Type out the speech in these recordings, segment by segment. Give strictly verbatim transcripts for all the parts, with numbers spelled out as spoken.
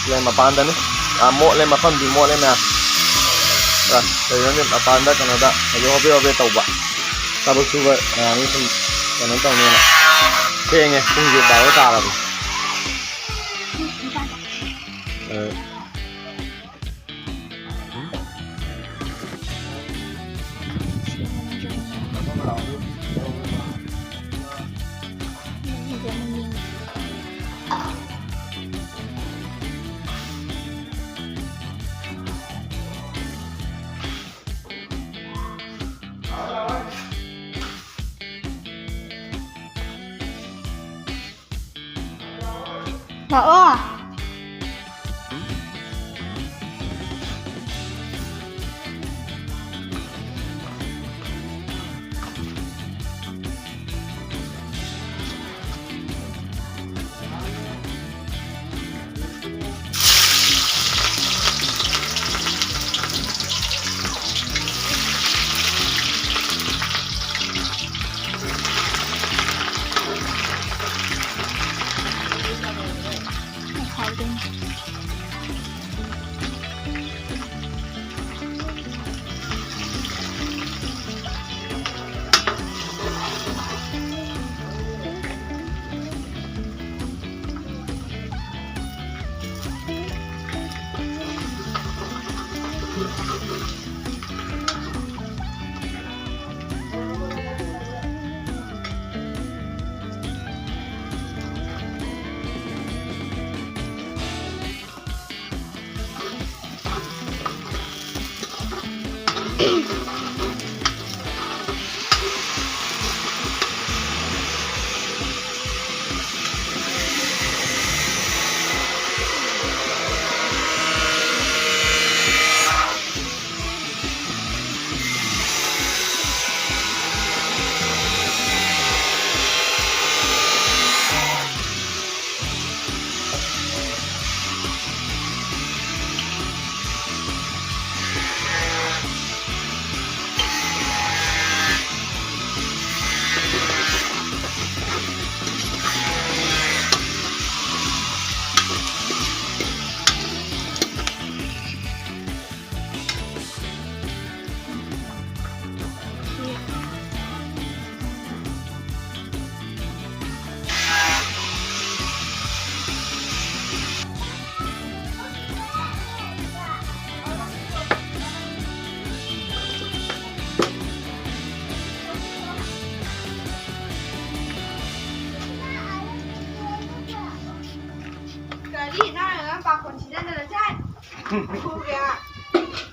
ꯂꯩ ꯃꯄꯥꯟꯗꯅꯤ꯫ ꯌꯥꯝ ꯃꯣꯠꯂꯦ, ꯃꯐꯝꯗꯤ ꯃꯣꯠꯂꯦ ꯃꯌꯥꯝ꯫ ꯑ, ꯀꯩꯅꯣꯅꯦ, ꯃꯄꯥꯟꯗ ꯀꯩꯅꯣꯗ ꯍꯧꯖꯤꯛ ꯍꯣꯕꯦ ꯍꯣꯕꯦ ꯇꯧꯕ꯫ ꯊꯕꯛ ꯁꯨꯕ ꯃꯌꯥꯝꯁꯤ ꯁꯨꯝ ꯀꯩꯅꯣ ꯇꯧꯅꯦꯅ꯫ ꯊꯦꯡꯉꯦ, ꯄꯨꯡꯁꯦ ꯕꯥꯔꯣ ꯇꯥꯔꯕꯅꯤ꯫ ꯑ꯫ ꯂꯥꯛꯑꯣ꯫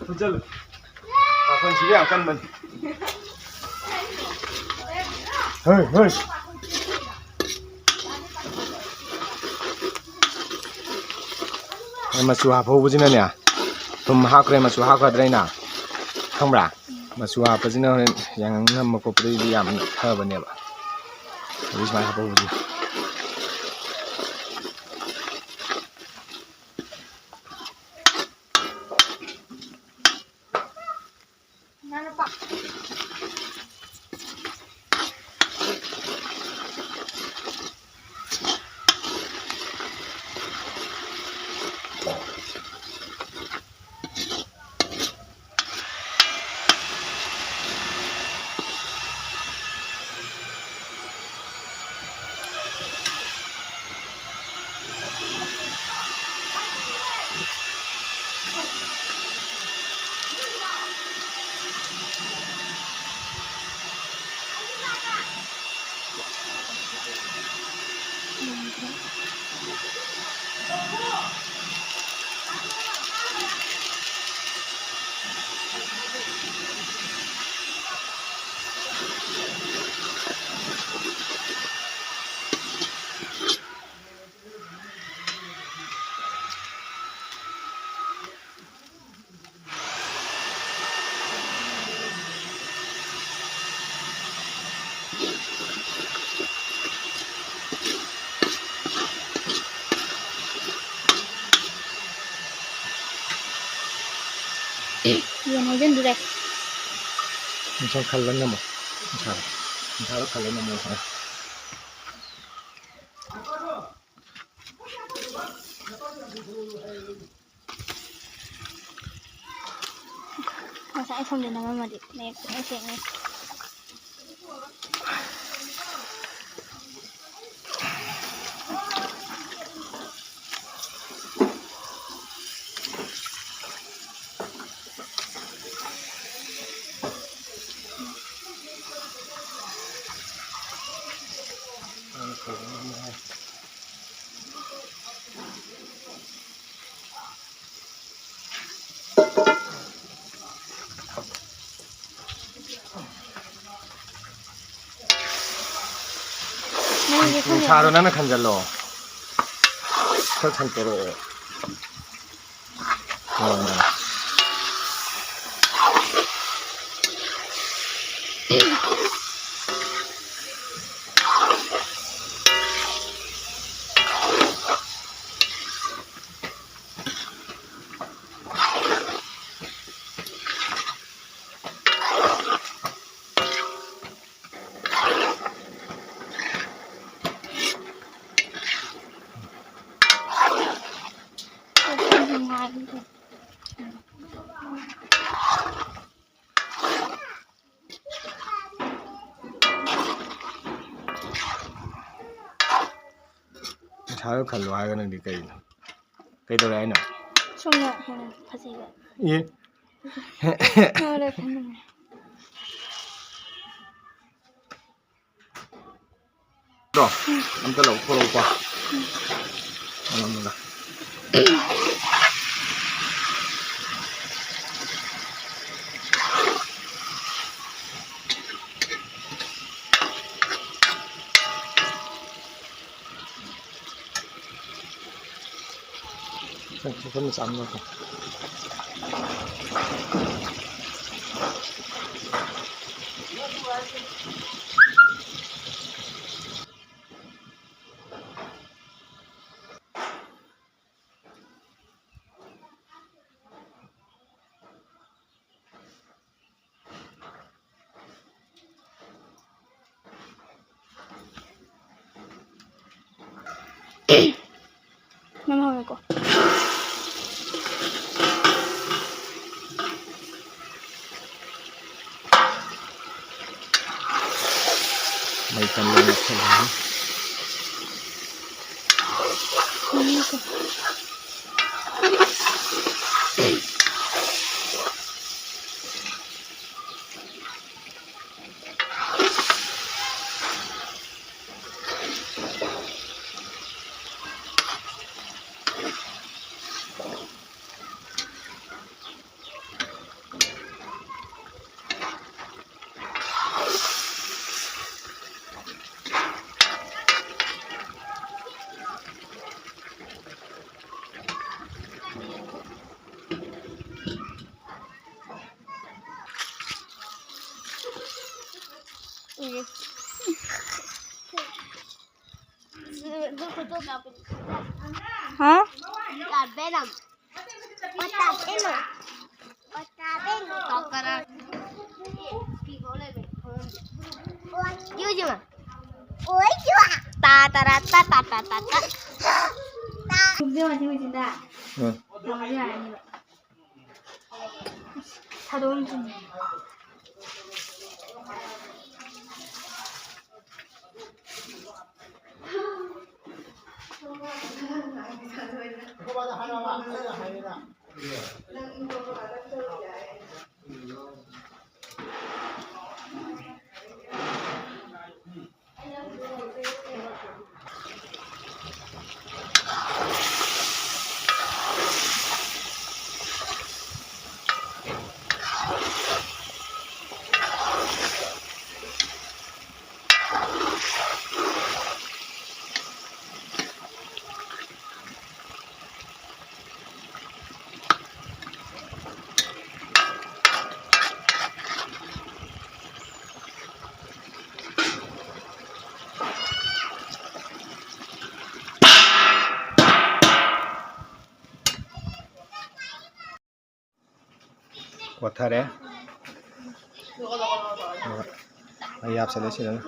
ꯐꯨꯖꯜꯂꯨ꯫ ꯄꯥꯈꯣꯟ ꯁꯤꯕ ꯌꯥꯝ ꯀꯟꯕꯅꯤ꯫ ꯍꯣꯏ, ꯍꯣꯏ꯫ ꯃꯆꯨ ꯍꯥꯞꯍꯧꯕꯁꯤꯅꯅꯦ, ꯊꯨꯝ ꯍꯥꯞꯈ꯭ꯔꯦ, ꯃꯆꯨ ꯍꯥꯞꯈ꯭ꯔꯗ꯭ꯔꯥ ꯑꯩꯅ? ꯈꯪꯕ꯭ꯔꯥ? ꯃꯆꯨ ꯍꯥꯞꯄꯁꯤꯅ ꯍꯣꯔꯦꯟ ꯌꯥꯉꯪ ꯅꯝꯕ ꯈꯣꯠꯄꯗꯗꯤ ꯌꯥꯝ ꯐꯕꯅꯦꯕ꯫ ꯑꯗꯨ ꯁꯨꯃꯥꯏꯅ ꯍꯥꯞꯍꯧꯕꯁꯦ꯫ ꯌꯦꯟ ꯍꯩꯖꯤꯟꯗꯨꯔꯦ꯫ ꯅꯨꯡꯁꯥ ꯈꯜꯂ ꯅꯝꯃꯣ꯫ ꯅꯨꯡꯁꯥꯗ꯫ ꯅꯨꯡꯁꯥꯗ ꯈꯜꯂ ꯅꯝꯃꯣ꯫ ꯉꯁꯥꯏ ꯁꯣꯝꯗ ꯅꯝꯃꯝꯃꯗꯤ ꯃꯌꯦꯛ ꯁꯦꯡꯅ ꯁꯦꯡꯅꯤ꯫ ꯅꯨꯡꯁꯥꯗꯣ ꯅꯪꯅ ꯈꯟꯖꯜꯂꯣ꯫ ꯈꯔ ꯁꯟꯇꯣꯔꯛꯑꯣ꯫ ꯑꯣ꯫ ꯅꯁꯥꯗꯣ ꯈꯜꯂꯣ ꯍꯥꯏꯔꯒ ꯅꯪꯗꯤ ꯀꯩꯅꯣ? ꯀꯩꯗꯧꯔꯦ ꯍꯥꯏꯅꯣ? ꯁꯣꯝꯅ ꯍꯦꯟꯅ ꯐꯖꯩꯕ꯫ ꯑꯦ꯫ ꯃꯥꯅ ꯈꯟꯕꯅꯦ꯫ ꯗꯣ, ꯑꯝꯇ ꯂꯧꯊꯣꯔꯛꯎꯀꯣ꯫ ꯎꯝ꯫ ꯑꯃꯒ꯫ ꯃꯌꯥꯝ ꯍꯧꯔꯦꯀꯣ꯫ ꯃꯩ ꯀꯟꯅ ꯂꯩꯈꯠꯂꯤ꯫ ꯎꯏꯌꯦ꯫ ꯍꯥ? ꯌꯥꯗ꯭ꯔꯦ ꯅꯪ꯫ ꯄꯇꯥ ꯄꯦꯂꯣ꯫ ꯄꯇꯥ ꯄꯦꯂꯣ꯫ ꯇꯣꯛꯀꯔ꯫ ꯌꯨꯖꯤꯃ꯫ ꯑꯣꯏ ꯖꯨ꯫ ꯇꯥ ꯇꯔꯥ ꯇꯥ ꯇꯥ ꯇꯥ ꯇꯥ ꯇꯥ꯫ ꯇꯥ꯫ ꯊꯨꯝꯁꯦ ꯃꯆꯤꯟ ꯃꯆꯤꯟꯗ꯫ ꯎꯝ꯫ ꯊꯝꯕ ꯌꯥꯔꯅꯤꯕ꯫ ꯊꯥꯗꯣꯛꯑꯝꯁꯤꯅꯦ꯫ ꯀꯣꯊꯔꯦ꯫ ꯑꯩ ꯍꯥꯞꯆꯜꯂꯦ ꯁꯤꯗꯅ꯫